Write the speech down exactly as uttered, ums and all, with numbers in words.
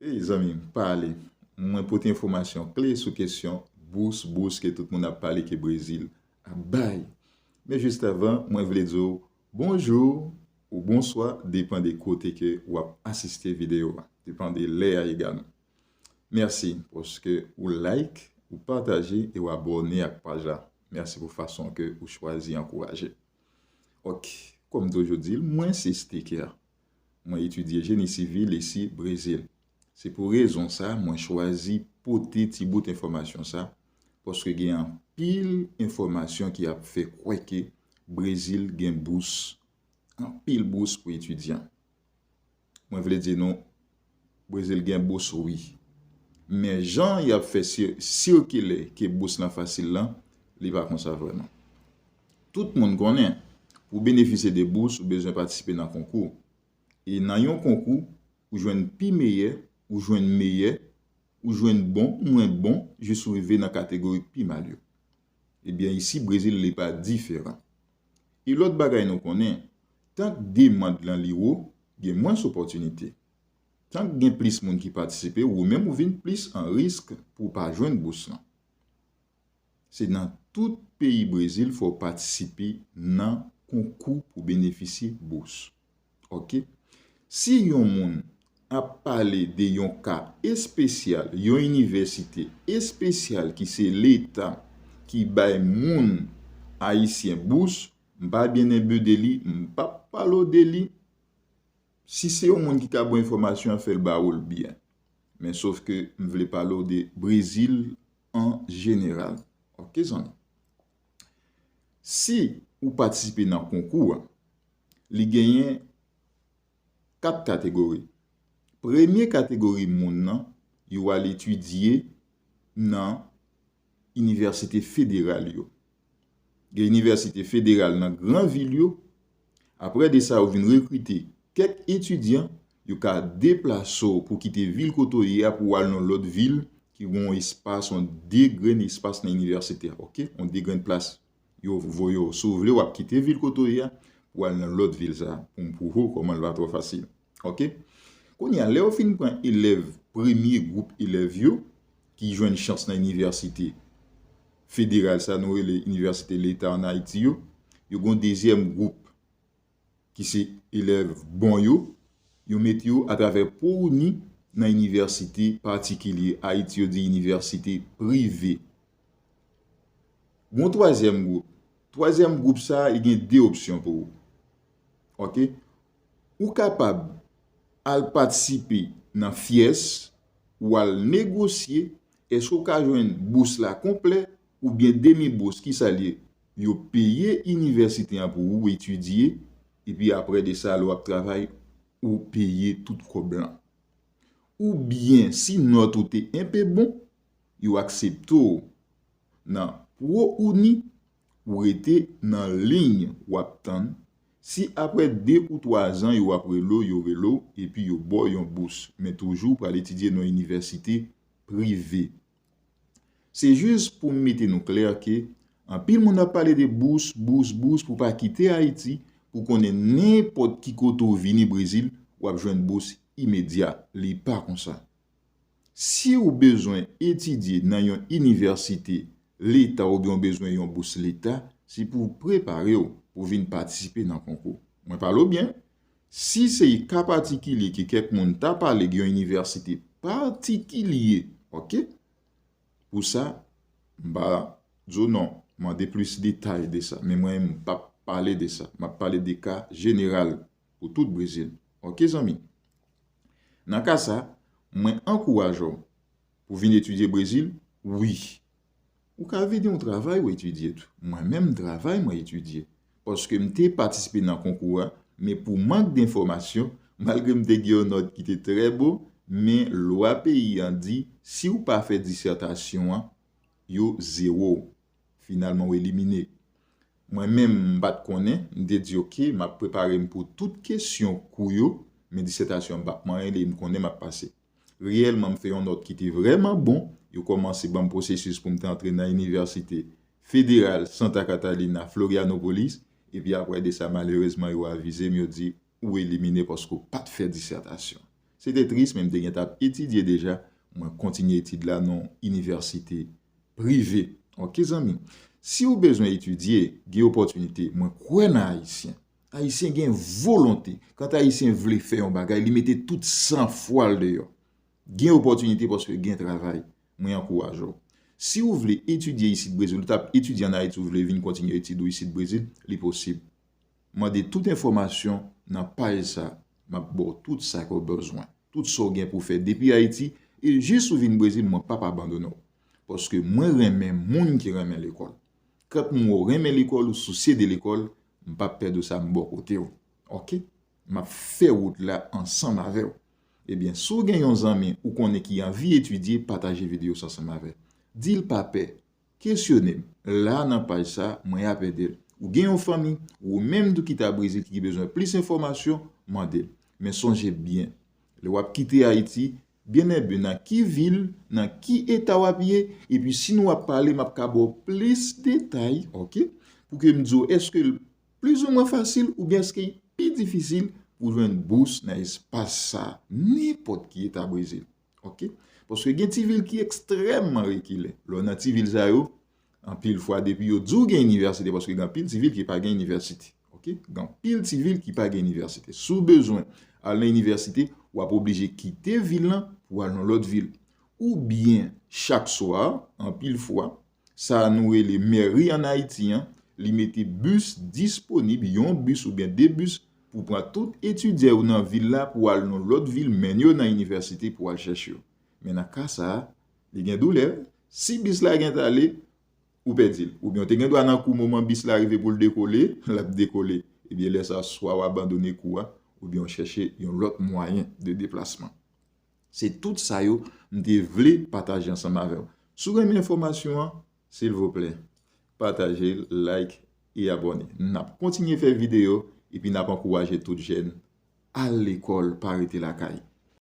Hey, zanmi m, pale. Mwen pote enfòmasyon kle sou kesyon bous, bous ke tout moun ap pale ke Brezil ap bay. Men jis avan, mwen vle di w bonjou ou bonswa, depan de kote ke w ap asiste videyo a, depan de lè a egalman. Mèsi paske ou like, ou pataje e w abòne ak paj la. Mèsi pou fason ke ou chwazi ankouraje. Ok, kòm toujou di l, mwen se Steker. Mwen etidye jeni sivil isi Brezil. Se pou rezon sa mwen chwazi pote ti bout enfòmasyon sa, paske gen anpil enfòmasyon ki ap fè kwè ke Brezil gen bous, anpil bous pou etidyan. Mwen vle di nou, Brezil gen bous wi. Men jan y ap fè sir- sikile ke bous lan fasil lan, li pa konsa vrèman. Tout moun konnen, pou benefisye de bous, ou bezwen patisipe nan konkou. E nan yon konkou, ou jwenn pi meyè, ou jwenn meyè, ou jwenn bon, mwen bon, jis ou rive nan kategori pi mal yo. Ebyen, isi Brezil, li pa diferan. E lòt bagay nou konnen, tank demann lan li wo, gen mwens opòtinite. Tank gen plis moun ki patisipe, ou menm ou vin plis an risk pou w pa jwenn bous lan. Se nan tout peyi Brezil fò w patisipe nan konkou pou benefisye bous. Ok? Si yon moun ap pale de yon ka espesyal, yon inivèsite espesyal ki se Leta ki bay moun ayisyen bous, m pa byen enbe de li, m p ap pale w de li. Si se yon moun ki ka ba w enfòmasyon an, fè l ba ou l byen. Men sof ke m vle pale w de Brezil an jeneral. Ok, zanmi? Si ou patisipe nan konkou a, li genyen kat kategori. Premye kategori moun nan, yo al etidye nan inivèsite federal yo. Gen inivèsite federal nan gran vil yo. Apre de sa, yo vin rekrite kèk etidyan, yo ka deplase w pou kite vil kote w ye a pou w al nan lòt vil ki gen yon espas, yon de grenn espas nan inivèsite a, ok? Yon de grenn plas yo voye w. Si w vle, w ap kite vil kote w ye a pou w al nan lòt vil sa a, pou m pwouve w kòman l pa twò fasil. Ok? Kounye a, lè yo fin pran elèv, premye gwoup elèv yo, ki jwenn chans nan inivèsite federal sa nou rele inivèsite Leta ann Ayiti yo, yo gen yon dezyèm gwoup ki se elèv bon yo, yo mete yo atravè pwoni nan inivèsite patikilye. Ayiti yo di inivèsite prive. Gon twazyèm gwoup. Twazyèm gwoup sa a, li gen de opsyon pou ou. Ok? Ou kapab al patisipe nan fyès, ou al negosye, èske ou ka jwenn bous la konplè oubyen demi bous, ki sa l ye? Yo peye inivèsite an pou ou etidye, epi apre de sa, lè w ap travay, ou peye tout kòb lan. Oubyen, si nòt ou te enpe bon, yo aksepte w nan pwoni, ou rete nan liy w ap tann. Si apre de ou twa zan yo ap rele w, yo rele w, epi yo ba w yon bous, men toujou pral etidye nan inivèsite prive. Se jis pou m mete nou klè ke anpil moun ap pale de bous, bous, bous pou pa kite Ayiti, pou konnen nenpòt ki kote w vini Brezil, w ap jwenn bous imedya. Li pa konsa. Si w bezwen etidye nan yon inivèsite Leta oubyen w bezwen yon bous Leta, se pou w prepare w pou vin patisipe nan konkou. Mwen pale w byen, si se ka patikilye ke kèk moun ta pale gen yon inivèsite patikilye, ok? Pou sa, m pa di w non, mande plis detay de sa. Men mwen, m p ap pale de sa. M ap pale de ka jeneral pou tout Brezil. Ok, zanmi? Nan ka sa, mwen ankouraje w pou vin etidye Brezil, wi. Ou ka vide yon travay ou etidye tou. Mwen menm, m travay, mwen etidye. Paske m te patisipe nan konkou a, men pou mank de enfòmasyon, malgre m te gen yon nòt ki te trè bon, men lwa peyi an di, si w pa fè disètasyon an, yo zewo w. Finalman, w elimine. Mwen menm, m pa t konnen, m te di, ok, m ap prepare m pou tout kesyon kou yo, men disètasyon m p ap manyen li, m konnen m ap pase. Reyèlman, m fè yon nòt ki te vrèman bon, yo kòmanse ban m pwosesis pou m te antre nan inivèsite federal Santa Catalina, Florianópolis, epi apre de sa, malerezman, yo avize m, yo di, ou elimine paske w pa t fè disètasyon. Se te tris, men m te gentan ap etidye deja. Mwen kontinye etid la nan yon inivèsite prive. Oke, zanmi? Si w bezwen etidye, gen opòtinite. Mwen kwè nan Ayisyen. Ayisyen gen volonte. Kan Ayisyen vle fè yon bagay, li mete tout san fwa l deyò. Gen opòtinite paske gen travay. Mwen ankouraje w. Si w vle etidye isit Brezil, ou t ap etidye ann Ayiti, ou vle vin kontinye etid ou isit Brezil, li posib. Mande tout enfòmasyon nan paj sa. M ap ba w tout sa ke w bezwen. Tout sa w gen pou w fè depi Ayiti, e jis ou vin Brezil, mwen p ap abandone w. Paske mwen renmen moun ki renmen lekòl. Kan m wè w renmen lekòl, ou sousye de lekòl, m p ap pèdi w sa, m bò kote w. Oke? M ap fè wout la ansanm avè w. Ebyen, si w gen yon zanmi ou konnen ki anvi etidye, pataje videyo sa ansanm avè l. Di l pa pè. Kesyone m. La nan paj sa, mwen ap ede l. Ou gen yon fanmi, ou menm tou ki ta Brezil ki bezwen plis enfòmasyon, mande l. Men sonje byen, lè w ap kite Ayiti, byen enben nan ki vil, nan ki eta w ap ye, epi si nou ap pale, m ap ka ba w plis detay, oke? Pou ke m di w, èske l plizoumwen fasil oubyen èske l pi difisil pou jwenn bous nan espas sa, nenpòt ki eta Brezil. Oke? Paske gen ti vil ki ekstrèmman rekile. Lè w nan ti vil sa yo, anpil fwa depi yo di w gen inivèsite, paske gen anpil ti vil ki pa gen inivèsite. Oke? Gen anpil ti vil ki pa gen inivèsite. Si w bezwen al nan inivèsite, w ap oblije kite vil lan pou w al nan lòt vil. Oubyen, chak swa, anpil fwa, sa nou rele mèri ann Ayiti an, li mete bis disponib, yon bis oubyen de bis, pou pran tout etidyan yo nan vil la pou al nan lòt vil, mennen yo nan inivèsite pou al chèche yo. Men nan ka sa a, li gen doulè. Si bis la gentan ale, ou pèdi l. Oubyen w te gen dwa nan kou moman bis la rive pou l dekole, l ap dekole. Ebyen, lè sa a, swa w abandone kou a, oubyen w chèche yon lòt mwayen de deplasman. Se tout sa yo m te vle pataje ansanm avè w. Si w renmen enfòmasyon an, silvouplè, pataje l, like e abòne. N ap kontinye fè videyo epi n ap ankouraje tout jèn al lekòl, pa rete lakay.